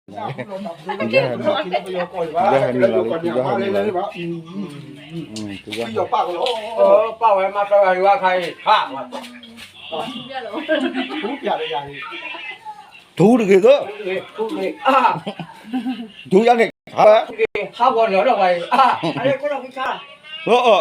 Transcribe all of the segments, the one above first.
ယဟဲနုာ်လီၤလံ ယဟဲနုာ်လီၤလံ ပၢ်ဝဲမၤတၢ်ဂၤယွၤခါအံၤ ဟးဝဲ ထူတဂ့ၤသၢ ထူယၤန့ၣ် ဟးဝဲ ဟးဝဲလီၤဒီးဝဲ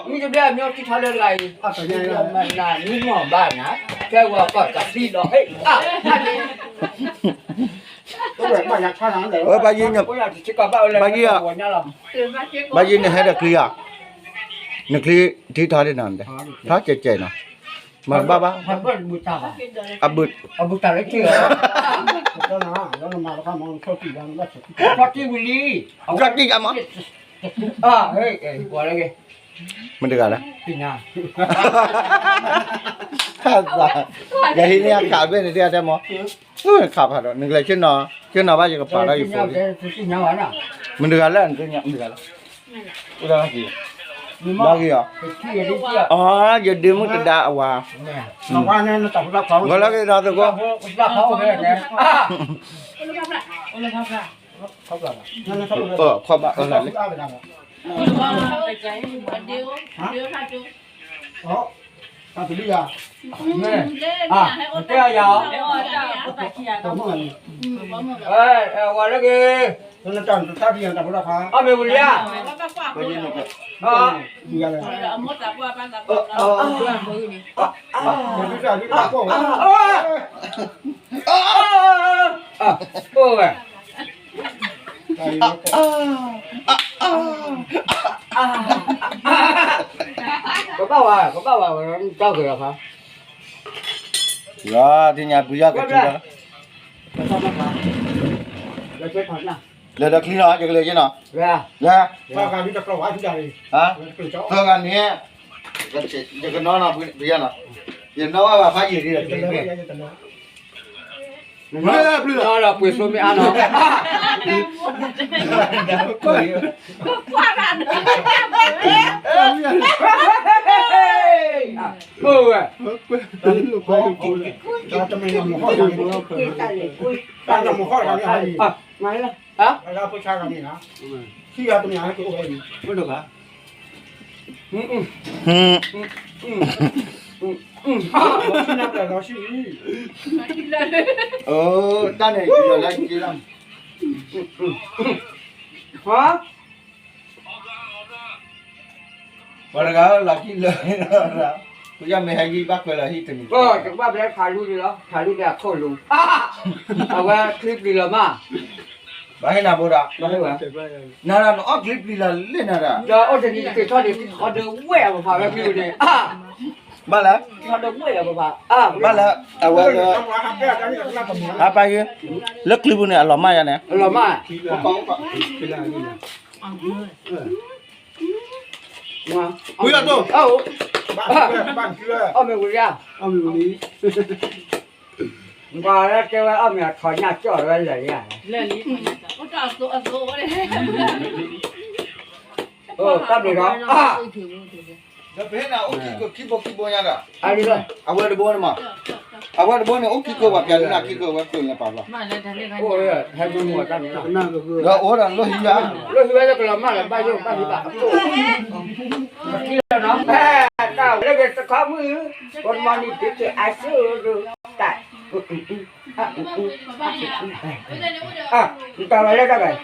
မ့ၢ်တဘျဲမ့ၢ်ထံထီလၢတဂၤအံၤ မနၤမ့ၢ်မီၢ်ဘၣ်နၤ ကဲဝဲကီၢ်ကသံဒီး ဘၣ်ယံၤ ဘၣ်ယံၤ ဘၣ်ယံၤ နဟဲဒီးချံဧါ နချံထံထီဒ်နၤ ထီကဲကဲနီၤ မၤတဘၣ်ဘၣ် အဘုး အဘုးတၢ်လၢက့ၤ ထီကံၢ်ဝံၤလံ ထီကံၢ်ယါမး မ့ၢ်တဂၤလဲၣ် ယဟံးန့ၢ်အခးဘ့ၣ်န့ၣ် တဲတဲမီၤ ခးဖးဒီး နကလဲၤဆ့ၣ်နီၤ ဆ့ၣ်နီၤဘၣ် ယကပာ်ထီၣ်ယဖိ မ့ၢ်တဂၤလဲၣ် မ့ၢ်တဂၤလဲၣ် အိၣ်ဒၣ်က့ၤ ဘၣ်ဂ့ၤအီၤ အီ ယဒ့မုၣ်တဒါအဝၤ ဂီၤလၢဂ့ၤဒီးသကိး ခီဘၣ်အၢလၢ်လၢ တၢ်တလံယၤ တဲယၤ ဝၤလၢဂ့ၤ အီၣ်မ့ၤဝံၤလံဧါ အိၣ်ဝဲ ကဘၣ်ဝဲ ကဘၣ်ဝဲ တၢ်ဂ့ၤလီၤခါ ယသ့ၣ်ညါပူၤယကထူလီၤ လဲၤဒီးချံနီၤ ယကလဲၤယဲနီၤ လဲၤ သၢဂၤန့ၣ် ယကနီၤနီၤ ပယဲနီၤ ယနီၤဝဲဘၣ်ဖးယံာ်ဒ်ဒီး ပှ့ၤသိမ့ၢ်အါနီၤ အိၣ်ဝဲ တၢ်တမံၤမဟီၣ်တၢ်မံၤ တၢ်တမံၤမဟီၣ်တၢ်မံၤ ဟါ လၢဖိဆါဂၤန့ၣ်လီၤ ခံဂၤတမံၤဟဲက့ၤအိၣ်ဝဲအံၤ မ့ၢ်တဂၤ တၢ်န့ၣ် ဟါ ပှၤတဂၤလီၤခံလၢာ် ပယီၤမ့ၢ်ဟဲယံၤဘၣ်ခွဲးလီၤဟံၣ်တမံၤ ကဘၣ်ဖဲခးလူဒ်လီၤ ခးလူဒ်အခိၣ်လူ အဝဲချံပျံၤလီၤမး ဘၣ်ဟ့ၣ်နၤဘိဒီး နၤဒီးနအီၣ်ချံပျံၤလီၤလံနၤဒီး ဒီးအိၣ်တနံၤတက့ၤထီၣ်န့ၣ် ထီဒီးဝဲၢ်အပဖးဝဲချံပူၤန့ၣ် ဘၣ်လဲၣ် ထီဒီးဝဲၢ်အပဖး ဘၣ်လဲၣ် အဝဲလၢ ဟါပၢ်ယံၤ လၢချံပူၤန့ၣ် အလီၤမၢ်ယါန့ၣ် အလီၤမၢ် ဝံၤအတိၢ် အီၣ်မ့ၤဝံၤလံဧါ အီၣ်မ့ၤဝံၤလံ ပှၤလၢတဲဝဲအီၣ်မ့ၤအထီၣ်ညၣ်ကၠီၣ်ဝဲလၢာ်ယါ လၢာ်လံ အိၣ်တၢ်ဘျုးဒီး ဒီးပဟဲနၤအိၣ်ခံဘိခံဘိခံဘိညါဒီး အဝဲတဘိန့ၣ်မး အဝဲတဘိန့ၣ် အိၣ်ခံကၢဘၣ် ပျးလၢနၤခံကၢဝဲကျိၤညါပာ်ဘျီ အိၣ်ဟဲမုၢ်မူအတၢ်န့ၣ် ဒီးအိၣ်ဒီးလီၢ်ဟံးယါ လီၢ်ဟံးဝဲလၢကလီၤမၢ်လၢဘၣ်ယိၣ်ဘၣ်ဟံးဘၣ်အကိၣ် တၢ်လၢကတခီမုၢ် ပမၤန့ၣ်တက့ၢ်အစုဒိၣ်တၢ် တၢ်လၢတၢ်ဘၣ်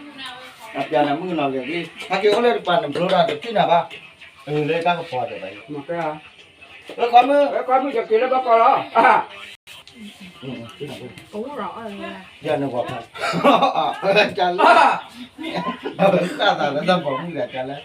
အပျးနၤမုၣ်ကနီၤလၢာ်လံ ဟဲက့ၤအိၣ်လၢတပၤနဘျိဒီးတထံၣ်နၤဘၣ် အၢ လၢတၢ်ကပီၤဒီးဘၣ်ယိၣ် လၢခီမုၢ် လၢခီမုၢ်ယက့ၤလၢဘၣ်ကီလီၤ ယနဂီၢ်ဖး တၢ်လၢ တၢ်သးလၢတၢ်ပိာ်မုၣ်ဂၤတၢ်လၢ တၢ်ဖျါလဲ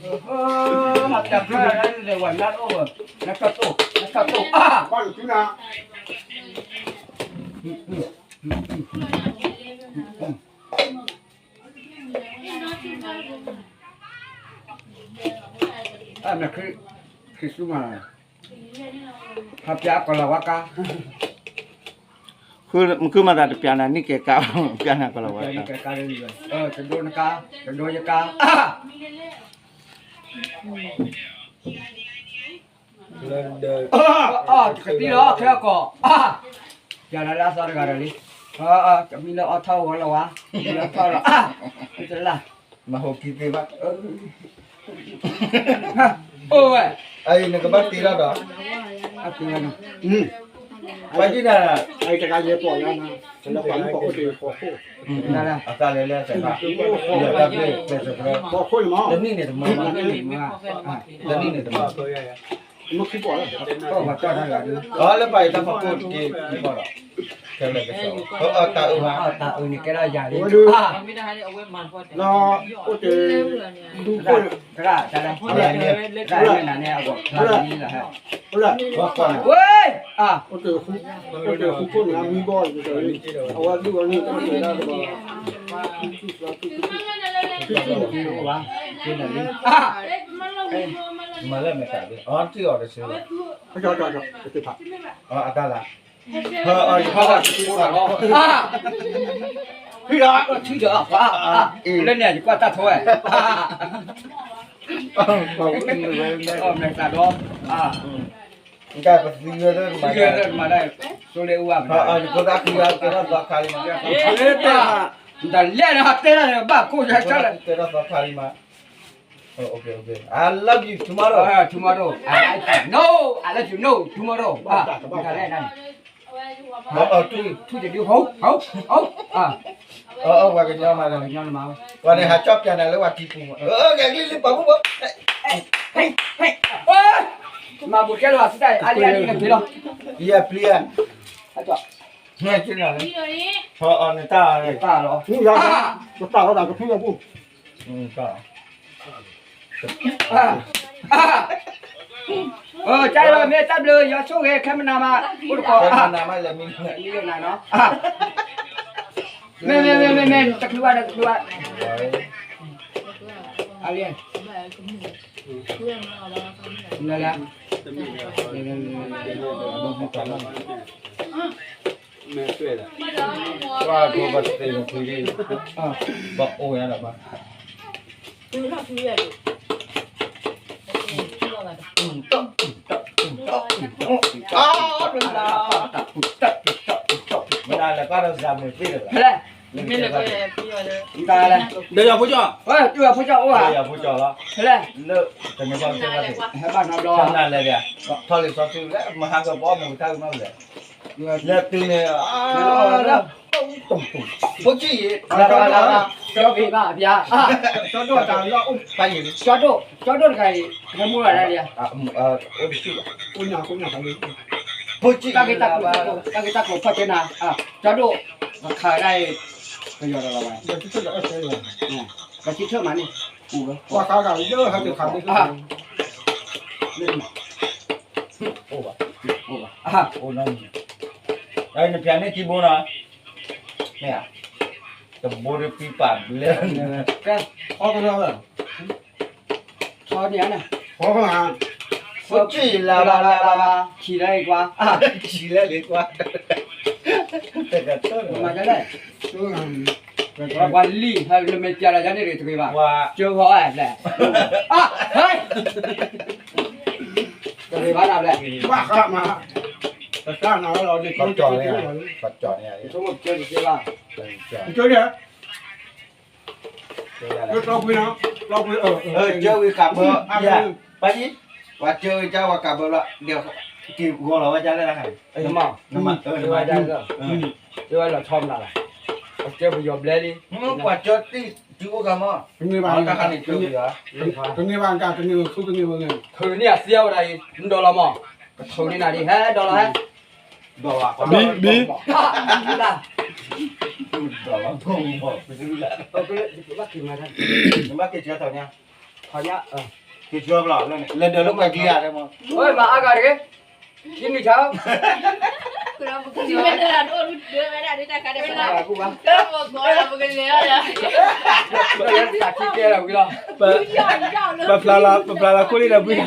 ၣ်ဝဲနၢ်အိၣ်ဝဲ နကတိၢ် နကတိၢ် အမ့ၢ်ခရံာ် ခရံာ်စူမၤ ဟးပျးကီၤလၤဝါကါ မ့ၢ်မၤသးတပျးနၤန့ၣ်ကဲကါ ပျးနၤကီၤလၤဝါကါ တဒိနကါ တဒိယကါ အါ ဒီး အီၣ်တကတံၢ်လီၤ ခဲအကီၢ်, ယၤလၢလၢအသီတဂၤဒီးလံ, တမံၤလၢအီၣ်ထီၣ်ဝဲလီၤဝါ, မံလၢအီၣ်ထီၣ်လီၤ, တလၢ်, မဟိခံသ့ဘၣ်, အိၣ်ဝဲ, အံၤနကဘၣ်တ့ထီၣ်ဒီး, အတ့ဝဲနီၤ, ပှၤဒ်နၤ, အံၤတဂၤယဲၢ်ပီၢ်ယါနီၤ, အသးလဲၤလၢအသးဘၣ်, တၢ်ဘျ့ပဲတကြၢး, တနံၣ်န့ၣ်တမၤ, တနံၣ်န့ၣ်တမၤ, အလၢပှၤအံၤတၢ်ဖီခိၣ်တက့ၢ်, ခဲလၢာ်ကစီဒီး, တၢ်အုးမး, တၢ်အုးန့ၣ်ကဲထီၣ်ယၤလံ, တဂၤတၢ်လဲၣ်, တဂၤန့ၣ်အဂီၢ်, ဝဲ, အါ, အဝဲဒုးဝဲန့ၣ်, မၤလၢမဲာ်သး, အတၢ်လၢ, ဟီၣ်, ထံဒီး, ထံဒီး, လၢန့ၣ် ယကွၢ်တၢ်ထီဝဲ, မဲာ်သးဒီး, တၢ်ပသံဝဲလၢမၤဒၣ်, ဆိလ့အူဘၣ်, ကဲထီၣ်သီခါလံမး, တၢ်လဲၣ်န့ၣ် တဲတၢ်န့ၣ် ဘၣ်ကိၢ်ယါဆၢလၢ, ကဲထီၣ်သီခါလံမး, I love you tomorrow, tomorrow, I like you, no, I love you, no, tomorrow, တၢ်လဲၣ်န့ၣ် ထူတဒု, ဟိ, ဟိ, ဟိ, ပှၤကညီမး, ပှၤန့ၣ် ဟးကၠီပျးနၤလၢပှၤကံပူၤ, ဂဲၤကလံၤလံပှၤမုၢ်ဘၣ်, မၤဘူးကဲလီၤ စတၢ်အါလံအါလံကဖံးလီၤ, ယပျံၤဧါ, နတၢ်လီၤ, တၢ်လီၤ, တၢ်လီၤ, တၢ်လီၤ, ကဲလီၤမ့ၢ်တၢ်ဘျုး ယွၤဆိၣ်ဂ့ၤခဲမနၤမး, အိၣ်တကိး, မ့ၢ်မ့ၢ်မ့ၢ်မ့ၢ် တချုးဘၣ် တချုးဘၣ်, အလံ, နလဲၣ်, ပှၤကိးပသ့ၣ်မုၢ်ခွံလံ, ဘၣ်အိၣ်ယါဒီးဘၣ် မနုၤလဲၣ်, ပၢ်ဒီးစၢ်မုၢ်သ့ၣ်တဂၤ, မ့ၢ်လဲၣ်, ဒီးယွၤဖိကၠီ, ဒီးယွၤဖိကၠီအိၣ်ဧါ, ဒီးယွၤဖိကၠီလီၤ, လၢ, တနံၤဘၣ်, ဟဲဘၣ်နီတဘျီ, နလဲၣ်, ထီၣ်လံာ်စီဆှံလၢ မဟါကပီၤမုၢ်ကတၢ်ကနီၣ်လဲၣ်, လၢတုၤန့ၣ်, ဖိကၠံၣ်အံၤ, ကၠီဖံးဘၣ်အပျါ, ကၠီဒိၣ်, ကၠီဒိၣ်တဂၤအံၤ, ဟဲမူဘၣ်ဒၣ်လံ, တၢ်ဂ့ၢ်တၢ်ကျိၤဖီၣ်ကဲနၤ, ကၠီဒိၣ်, ခးဒၣ်အံၤ, ကယီၤဒီးလီၤဘၣ်, ပှၤထံထၢၣ်မးန့ၣ်, ပှၤခးဂၤလၢဟဲတခး, အိၣ်ဘၣ်, အိၣ်ဘၣ်, အိၣ်နီတမံၤ, နဖျါန့ၢ်ထံဘိနီၤ, မ့ၢ်ဧါ, တဘိဒီးပံပာ်ဘျဲၣ်, ကဲ, ထီကလီဝဲ, ထီန့ၣ်ဧါန့ၣ်, ဆံးလၢ်လၢ်လၢ်လၢ်, ဆံးလၢ်လၢ်ကွၢ်, ဆံးလၢ်လၢ်ကွၢ်, မၤဒ်လဲၣ်, ပှၤလံၣ်ဟဲလၢမဲာ်ပျးလီၤယါန့ၣ်တဂ့ၤဘၣ်, ကၢဃီအဲၣ်ဘျဲၣ်, ဟဲ, တဂ့ၤဘၣ်နၤဘျဲၣ်, ဘၣ်ဃးမး, တၢ်နၤလီၤ, ဆိကမိၣ်ကၢတက့ၢ်ဘၣ်, ကၢ, ကၢဝံၤကးဘၢ, ပၢ်ယံၤ, ပှၤကၢဝံၤကးဝဲကးဘၢဘျီ, က့ၤဂီၤလီၤဝဲဒ်လဲၣ်, နမၤ, နမၤ, လီၤဆီမနုၤလီၤ, ပှၤကၢပယီၤဘျဲၣ်လံ, ပှၤကၢတံၢ်တုၤအိၣ်ခါမး, တဂ့ၤဘၣ်, တဂ့ၤဘၣ်, တဂ့ၤဘၣ်, ခုကန့ၢ်အသံဝဲဒၣ်အံၤ, နဒီးလီၤမး, ကထိးန့ၢ်နၤဒ်ဟဲဒီးလီၤဟဲ ဘံဘံ, မၤအါဂၤတဂ့ၤ, ထံမံၤထါ, ပဖျါလီၤ, ပဖျါလီၤခိၣ်လံဒီးဘု,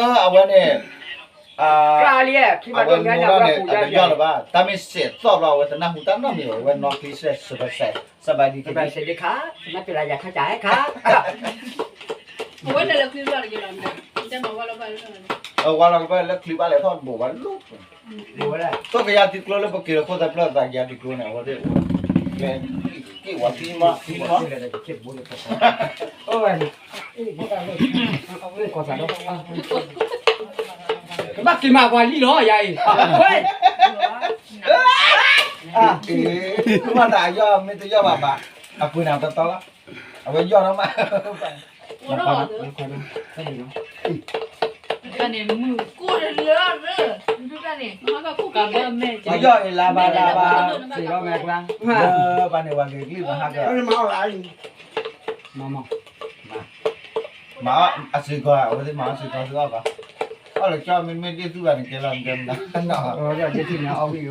အဝဲန့ၣ် အဝဲမ့ၢ်န့ၣ် အတယီၢ်လၢၤဘၣ်, တၢ်မ့ၢ်စဲးသီၣ်ဘျီ အဝဲတနၢ်ဟူတၢ်နီတမံၤဘၣ်, အဝဲနီၢ်ချံစဲး စဘၣ်စဲး, စဘၣ်ဒံး, စဘၣ်စဲးဒံးခါ, နပျဲလၢယၤခါကၢ်ဟဲခါ အဝဲလဲၤလၢချံဘၣ်လၢယလီၤ, တဲမၤဝဲလီၤဘၣ်လၢ, အဝဲလီၤကဘၣ်လၢချံဘၣ်လဲၤထီၣ်တဘိးဘၣ်လိၣ်, သိၣ်ကယၤတံကျိလၢပက့ၤလၢခိၣ်သၢဖျၢၣ်သးကယၤတံကျိန့ၣ် အဝဲသ့ၣ်, က့ၢ်ဝါသံမးသံမး, အိၣ်ဝဲန့ၣ်, ကဘၣ်က့ၤမၤပှၤလံၣ်လီၤ ယၤအံၤ, ဝဲ, မ့ၢ်တၢ်ယီၢ်မ့ၢ်တယီၢ်ဘၣ်ဘၣ်, အပှ့ၤနၤတီတီလီၤ, အဝဲယီၢ်နီၢ်မး, န့ၣ်မုၢ်ကိၢ်လၢ, န့ၣ်, ယီၢ်အံၤလါဘၣ်လါဘၣ်, လၢဘၣ်န့ၣ်ဝဲက့ၤကလံၣ်မၤဟးဂီၤ, မၤအီၣ်အစ့ၢ်ကီး, အဝဲသ့ၣ်မၤအီၣ်စ့ၢ်ကီးသုအီၣ်ဘၣ်, အီၣ်လၢကၠီမ့မ့ၢ်ဒ့ၣ်သုဘၣ်န့ၣ် ကဲလီၤန့ၣ်, ဒ့ၣ်သုန့ၣ်အီၣ်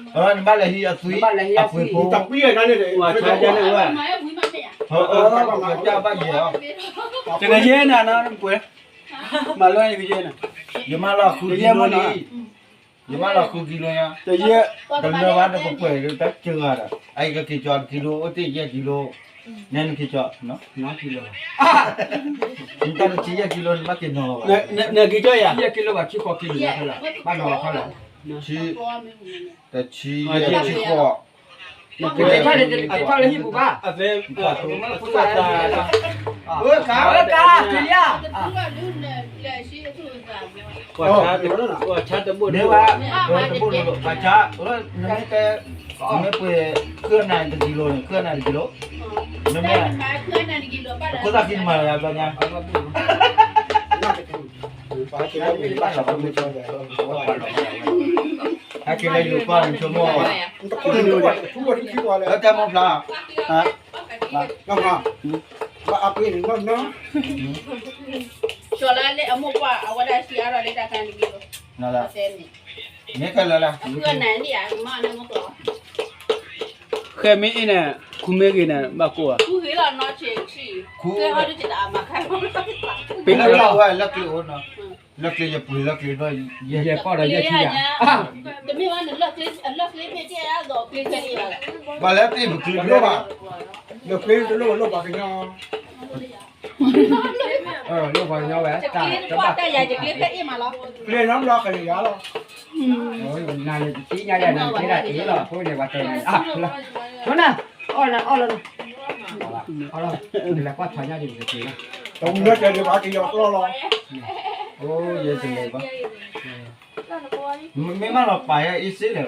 ဝံၣ်ဘၣ်, နဘၣ်လဲၤဟံးအသွံၣ်, အသွံၣ်ဖိ, ကဘၣ်ယဲၢ်နၤနီၤ, မၤလၢယကယဲၢ်နၤ, ယမၤလီၤဃုကံလိလံ, ယမၤလီၤဃုကံလိညါ, တလၢဘၣ်ဒီးပပှဲၤဒီးတၢ်စၢဂၤဒီး အအံၤကက့ၤကၠီတကံလိ အိၣ်တ့ၢ်ယဲၢ်ကံလိ, နဲနက့ၤကၠီ, နတၢ်တဆံယဲၢ်ကံလိ နဘၣ်က့ၤနီၤလီၤဘၣ်, နက့ၤကၠီယၤ, ယဲၢ်ကံလိဘၣ်ဆံဃိးကံလိ, ဘၣ်နီၤလီၤခီလီၤ, ဆံ, တဆံယဲၢ်ဆံဃိး က့ၤထီၣ်လၢဟံၣ်ပူၤဘၣ်, အဝဲကါ, ကါ, က့ၤလံဧါ, မ့ၢ်ဝဲ, တဘိၣ်လိၤလိၤ ဘၣ်ဆါ, နမ့ၢ်တဲ, နမ့ၢ်ပှ့ၤ, ဃုနၤတကံလိန့ၣ် ဃုနၤတကံလိ, နမ့ၢ်, ခိၣ်သၣ်ခံနမၤလၢယၤဘျီညါ, ဟဲက့ၤလၢယိၤကီၢ်န့ၣ် ဆိကမိၣ်, လၢတၢ်မိၢ်ဖျါ, ကၠီၤလၢလၢအမိၢ်ပှၢ် အဝဲဒၣ်စံးအါထီၣ်လၢတၢ်ခါန့ၣ်က့ၤလီၤ, မ့ၢ်ခဲလၢာ်လၢ, ဃဲမ့ၢ်အ့ၣ်န့ၣ် ခူမ့ၢ်ဂ့ၤန့ၣ် ဘၣ်ကိၢ်ဘၣ်, ခူဂ့ၤလီၤနီၢ်ဆံးဆံး, ခူ, ပ့ၤလၢလီၢ်ဝဲလၢကျ့အိၣ်နီၤ, လၢကျ့ယပှ့ၤလၢကျ့ဒီး, ယဲၢ်ကီၢ်ဒီးယဲၢ်ဆံယၤ, တမ့ၢ်ဘၣ်န့ၣ်, လၢကျ့မ့ၢ်တ့ၢ်အဒိးကျ့ခဲအံၤဘၣ်, ဘၣ်လၢတ့ၢ်ပကျ့တလိၣ်ဘၣ်, လၢကျ့တလိၣ်လိၣ်ပှၤကညီ လိၣ်ပှၤကညီဝဲ, တၢ်ယၤယကျ့ဖဲအ့ၣ်မးလီၤ, ကျ့နီတဘျီဃဲၤယၤလီၤ, နၤန့ၣ်တသ့ၣ်ညါယၤန့ၣ် ကျ့ဒၣ်အ့ၣ်လီၤ အဃိန့ၣ် ပှၤတဲနၤ, အၢ, အီၣ်လီၤ, အီၣ်လီၤ, လဲၤကွၢ်ထီၣ်ညါဒ်န့ၣ်တက့ၢ်လီၤ, တဝံၤလၢတဲဒ်ပှၤကယီၤကျီလီၤ, အိၣ်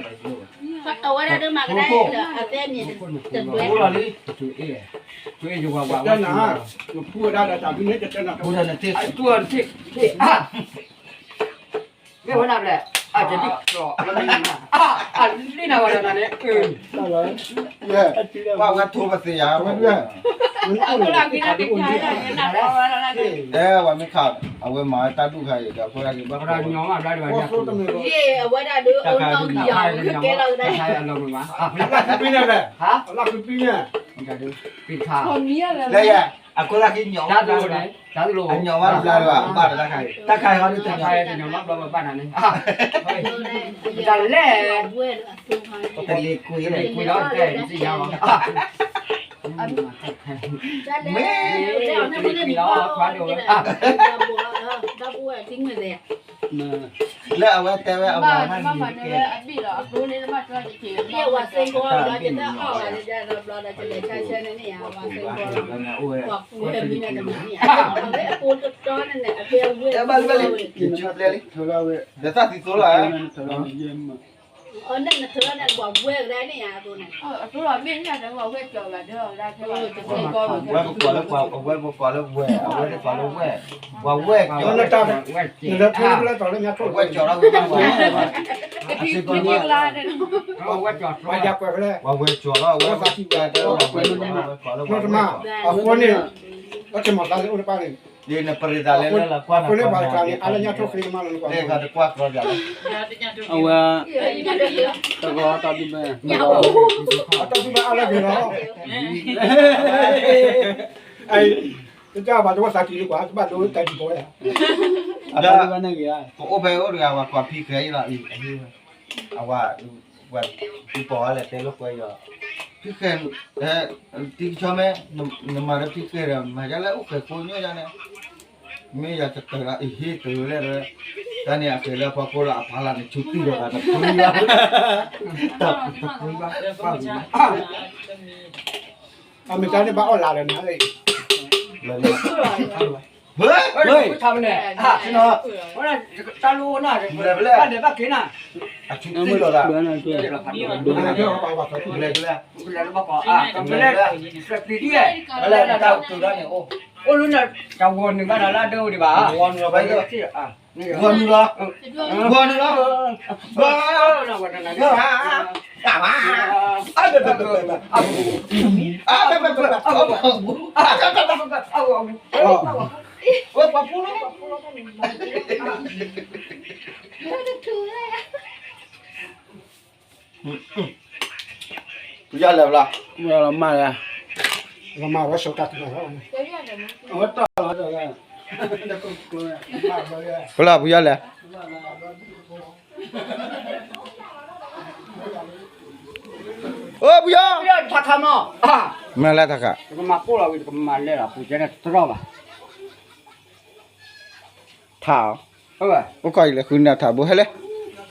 ယဲၢ်တလဲၤဘၣ်, မ့ၢ်မးလီၤပာ်ယၤအ့ၣ်စ့လဲၣ်, အဝဲဒၣ်ဒိၣ်မးကဒါအံၤလၢအသဲမံၤ, တဒွဲလီၤလံ, တဒွဲယဝၤဝၤဝဲ, ဖူဝဲဒၣ်ဒီးတၢ်ဒုးန့ၣ်တတဲနၤ, ဖူဒၣ်နထံၣ်, ထံၣ်, မ့ၢ်ဝဲဒၣ်ဘျဲၣ်, အတဒုး, အလံနၤဝဲဒီးနၤန့ၣ်, ပှၤဝဲထိပသ့ယၤ, ဝဲမ့ၢ်ခး, အဝဲမၤဝဲတၢ်ဒူၣ်ခါအံၤဒီး အဃိဒၣ်က့ၤဘၣ်, အဝဲဒၣ်ဒုး, အလီၢ်ခံပံန့ၣ်, လၢယၤ, အဃိဒၣ်က့ၤညီၣ်, အညီၣ်ဘၣ်တဘျါဒီး ဘၣ်တၢ်ခါအံၤ, တၢ်ခါအံၤဟီဒုးတညီၣ်, တၢ်ခါအံၤဟီဒုးတညီၣ်ဘၣ်ဘၣ်နၤန့ၣ်, တၢ်လဲၣ်, တလ့ၤကွံာ်လၢကွံာ်လီၤ, တၢ်သ့ၣ်ညါလီၤ, မ့ၢ်, တလ့ၤကွံာ်လီၤ, ခွါဒိၣ်ဝဲ, လၢအဝဲတဲဝဲအဝၤဟဲန့ၣ်, တဲဘၣ်လံဘၣ်လံ, ယသးသံသိလီၤ, ဝဲပကွၢ်လၢပှၤ အဝဲပကွၢ်လၢဝဲ, အဝဲတကွၢ်လၢဝဲ, ပှၤဝဲ, ပှၤဝဲကၠီၤလီၤဝဲ, ပှၤဝဲကၠီၤလီၤဝဲ, ပှၤဝဲကၠီၤလီၤဝဲ, ပှၤဝဲကၠီၤလီၤဝဲ, အဃိန့ၣ်, ပတမၤသးလၢအိၣ်တပၣ်န့ၣ်, ဒ်နပရံသးလဲလၢလီၤကွၢ်နၤ, အဃိန့ၣ်ပှၤတကျါန့ၣ် အါလၢညါထိၣ်ဃ့ကမါလီၤနကွၢ်, အဝဲ, တဂီၤတၢ်ဒုးမဲ, တၢ်ဒုးမဲအါလၢဂ့ၤလီၤ, တၢ်ဘၣ်တဝီသးကံၢ်လံကွၢ် တဘၣ်ဒိတၢ်ဒံးဘီယၤ, ဒီး, ပအိၣ်ဖဲအိၣ်တဂၤ ပှၤကွၢ်ဖံးဃဲအံၤလီၤ, အဝဲ, ဝဲ, ပီၤလဲၤတဲလိာ်ကွဲယီၤ, ဖံဃဲ, တံၤကဆီမ့ၢ်, နမၤလၢဖံဃဲဒီး မၤယါလၢအိၣ်ဃဲၤကိညိၣ်ယါန့ၣ်, မ့ၢ်ယၤတတၢၢ်လီၤ အဟ့ၣ်တၢၢ်လဲၣ်ဒီး, တၢ်န့ၣ်အဃဲၤလၢအဖီခိၣ်လီၤ အဖီလာ်န့ၣ် ဆူတံၢ်လီၤ တၢ်တပှံဘၣ်, တပှံဘၣ်, အမ့ၢ်တၢ်န့ၣ်ဘၣ်အီၣ်လၢ်ဒီးနၤ, ဟ့ၣ်, ဟ့ၣ်, တၢ်လီၤ, ဘၣ်လဲၤဘၣ်က့ၤနၤ, အဆူတံၢ်လီၤ, ဘၣ်လဲၤဘၣ်က့ၤနၤ, ဘၣ်လဲၤဘၣ်က့ၤနၤ, ဘၣ်လဲၤဘၣ်က့ၤနၤ, အိၣ်လၢန့ၣ် တၢ်ဂီၤနုာ်ဘၣ်နၤလၢအဒၢဝဲဒံးဘၣ်, ဂီၤနုာ်လီၤ, ဂီၤနုာ်လီၤ, ဂီၤနုာ်လီၤ, ဂီၤ, ဂီၤ, ဝဲပှၤပူၤလီၤ, ဖုယီၢ်လဲၤဘၣ်လီၤ, မၤလဲၣ်, မၤဝဲဆိတၢ်တနီၤ, ဝဲတီၢ်လီၤ, ဖုလီၤ ဖုယီၢ်လဲၤ, အိၣ်ဖုယီၢ်, မၤလဲၣ်တၢ်ခး, ကမၤပိၢ်လီၤဝံၤ ကမၤလဲၣ်လီၤ ပူၤကဲန့ၣ်တရီၣ်ဘၣ်, ထးအီၤ, အိၣ်ကီၢ်အံၤလဲၤဃုန့ၢ်ထးတဘိဟဲလဲၣ်,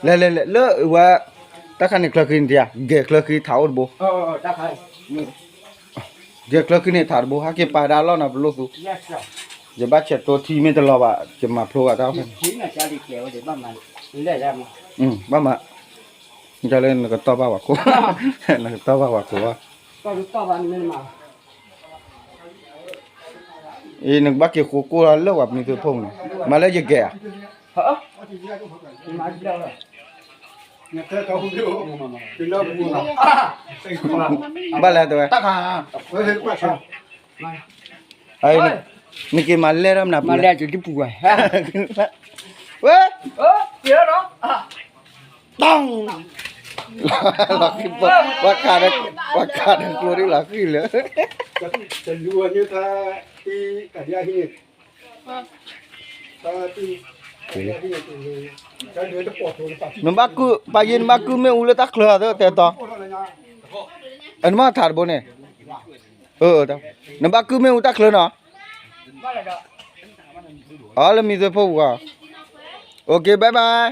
လဲၤလဲၤလဲၤ လၢဝဲ, တၢ်ခါန့ၣ်ချၢဃံန့ၣ်တယၤ ဂဲၤချၢဃံထးအိၣ်တဘိ, ဂဲၤချၢဃံန့ၣ်ထးတဘိ ဟဲက့ၤပာ်ဒၣ်လီၢ်နၤပလိၣ်သူ, ယဘၣ်ဆဲးတိထံမ့ၢ်တလီၤဘၣ် ယမၤဖျိဘၣ်တၢ်ဖဲန့ၣ်, ဘၣ်မၤ, ယလၢနကတီၢ်ဘၣ်ဝဲခိၣ်, နကတီၢ်ဘၣ်ဝဲခိၣ်ဘၣ် အံၤနကဘၣ်က့ၤဃိကိၢ်လၢပှၤမံၤသုးဖိမုၢ်န့ၣ်, မၤလၢယကဲဧါ, ဘၣ်လဲၣ်တဲဝဲ, နက့ၤမၤလဲၣ်ထီၣ်မနၤပူၤလဲၣ်, ဝဲ, ပှၤခးဒီးကျိဒ်လီၤဃံၢ်လၢ, နဘၣ်ကုၢ်, ပၢ်ယ့ၢ်နဘၣ်ကုၢ်မ့ၣ်အူလၢတၢ်ချၢဧါ တဲတီ, နမ့ၢ်ထးတဘိန့ၣ်, နဘၣ်ကုၢ်မ့ၣ်အူတၢ်ချၢနီၤ, အီလၢမံၤသုးဖိပူၤဧါ, OK bye bye.